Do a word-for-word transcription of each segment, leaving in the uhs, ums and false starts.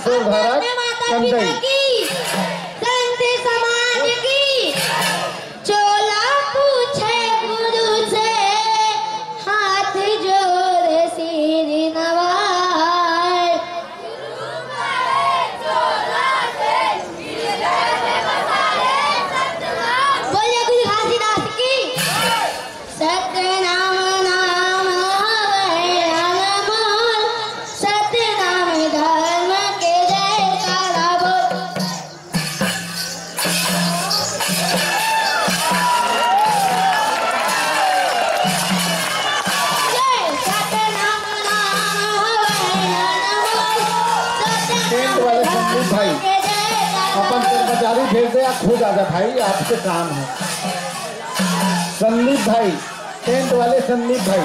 सुरधारा माता पिता कंदई। की, संत समाज की, चोला पूछे गुरु से, हाथ जोड़ सिर नवाए। बोलिए गुरु घासीदास की। सतनाम नाम हवय अनमोल, सतनाम धर्म के जयकारा बोल। जय सतनाम नाम हवय अनमोल, सतनाम टेंट वाले संदीप भाई, धर्म के जयकारा अपन बोल। कर्मचारी भेज दे, आप खुद आ जा भाई, आपसे काम है। संदीप भाई, टेंट वाले संदीप भाई।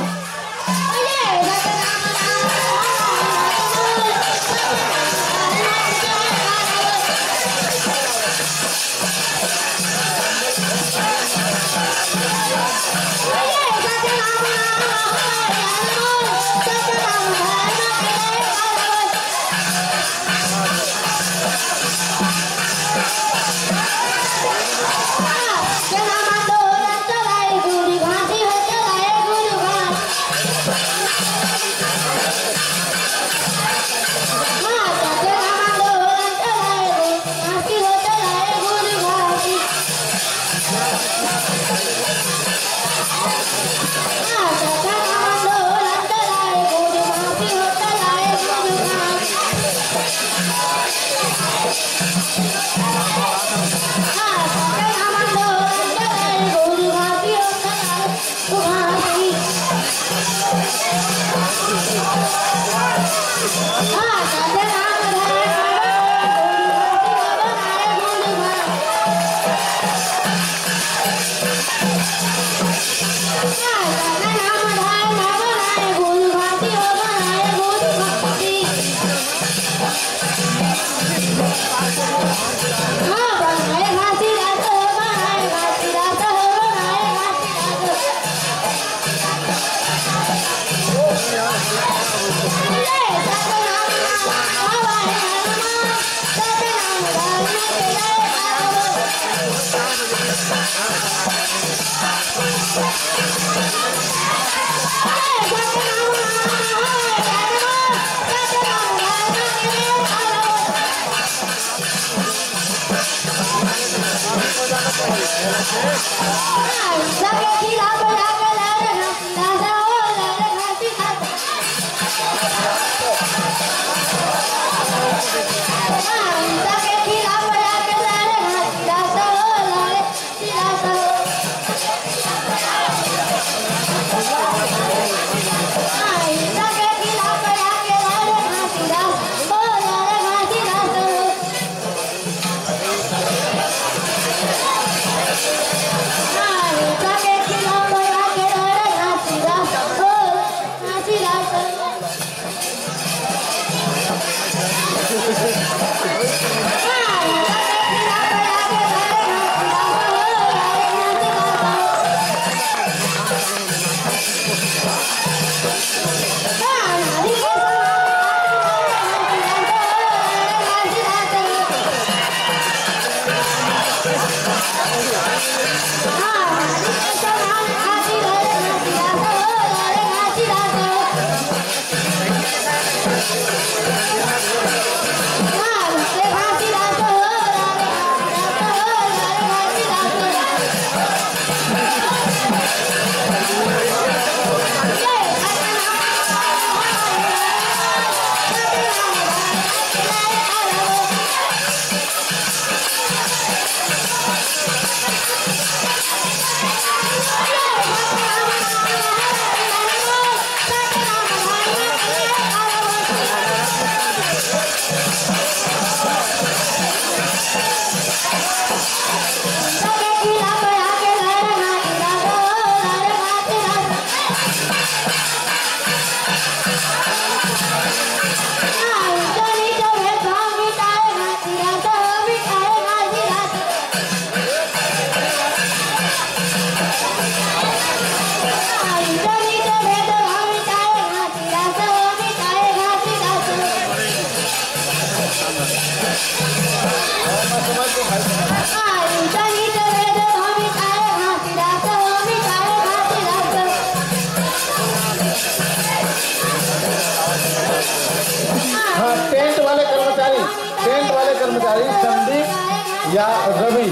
या रवि,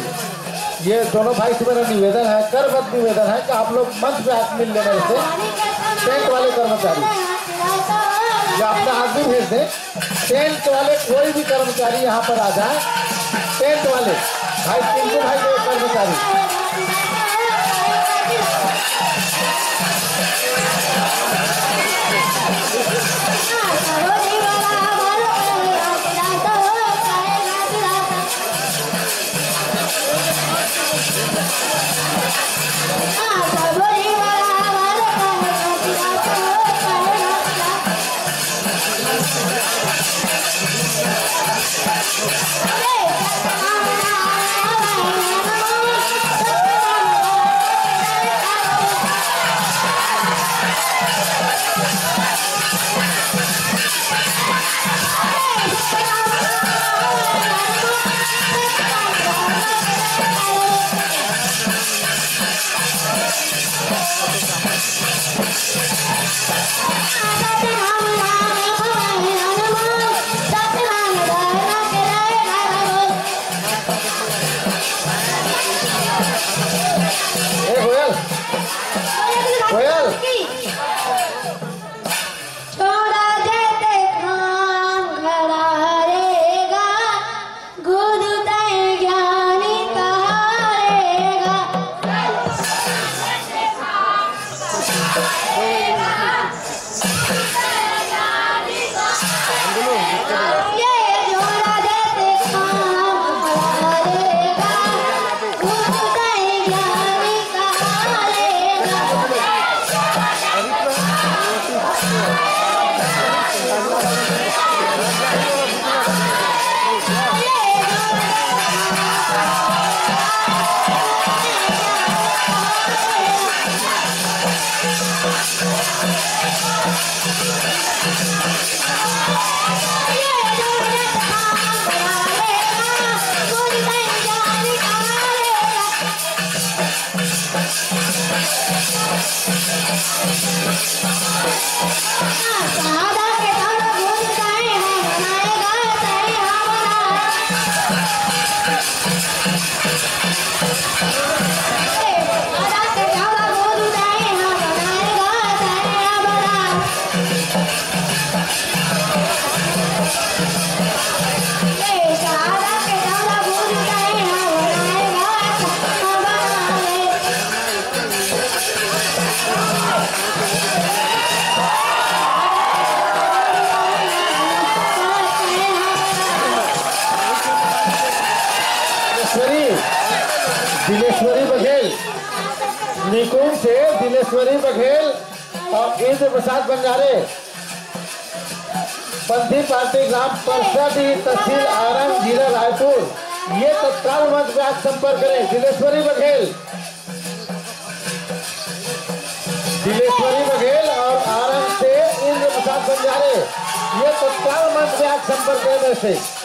ये दोनों भाई से मेरा निवेदन है, करबद्ध निवेदन है कि आप लोग मंच पे हाथ मिल लेने से, टेंट वाले कर्मचारी, ये अपना आदमी भेज दें। टेंट वाले कोई भी कर्मचारी यहाँ पर आ जाए, टेंट वाले भाई, टिंकू भाई के कर्मचारी। ए गोयल, गोयल। छोड़ा देते खान घरा रे गा, गुरु तय ज्ञानी कहा रे गा। दिलेश्वरी, दिलेश्वरी बघेल, निकुंज से दिलेश्वरी बघेल और इंद्र प्रसाद बंजारे, पंथी पार्टी, ग्राम परसाडीह, तहसील आरंग, जिला रायपुर, ये तत्काल मंच पे आके संपर्क करें। दिलेश्वरी बघेल, दिलेश्वरी बघेल और आरंग से इंद्र प्रसाद बंजारे, ये तत्काल मंच पे आके संपर्क करें मेरे से।